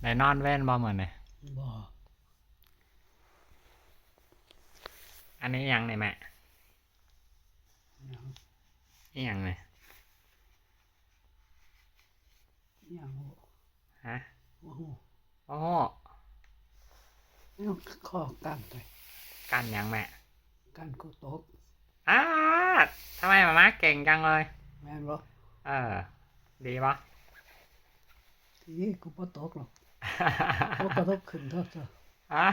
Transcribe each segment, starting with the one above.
ໄດ້ນອນເວັນບໍ່ມື້ນີ້? ບໍ່. ອັນນີ້ຫຍັງນີ້ແມ່? ຫຍັງ? ອີຫຍັງນີ້? ອີຫຍັງ? ຮະ? ໂອ້ໂຫ ໂອ້ໂຫ ແນວຂໍກັນໄປ. ກັນຫຍັງແມ່? ກັນກູຕົກ. ອ້າ ທຳໄມມາມ່າເກັ່ງຈັງເລີຍ? ແມ່ນບໍ່? ເອີ ດີບໍ່? ດີ ກູບໍ່ຕົກດອກ. ຕົກກະຕົກຂຶ້ນເຖາະ. ອາ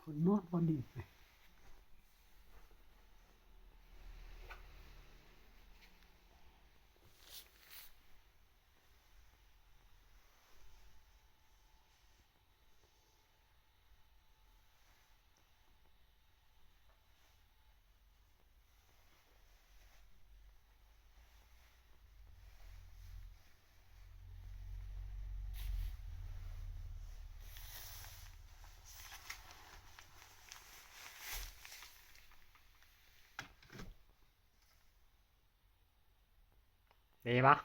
ຄົນນອນບໍ່ໜີບເລີຍ. ດີບໍ່?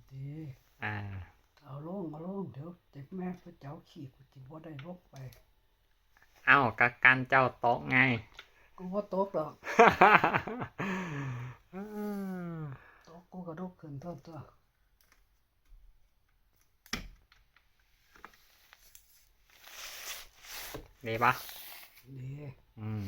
ດີ. ອ່າ ເອົາລົງ ເອົາລົງ ດຽວເຈັບແມ່ພະເຈົ້າຂີ້ ກູຊິບໍ່ໄດ້ລົງໄປ. ເອົ້າ ກະກັນເຈົ້າຕົກໄງ. ກູບໍ່ຕົກດອກ. ຕົກກູກະລຸກຂຶ້ນໂລດຕົວະ. ດີບໍ່? ດີ. ອືມ.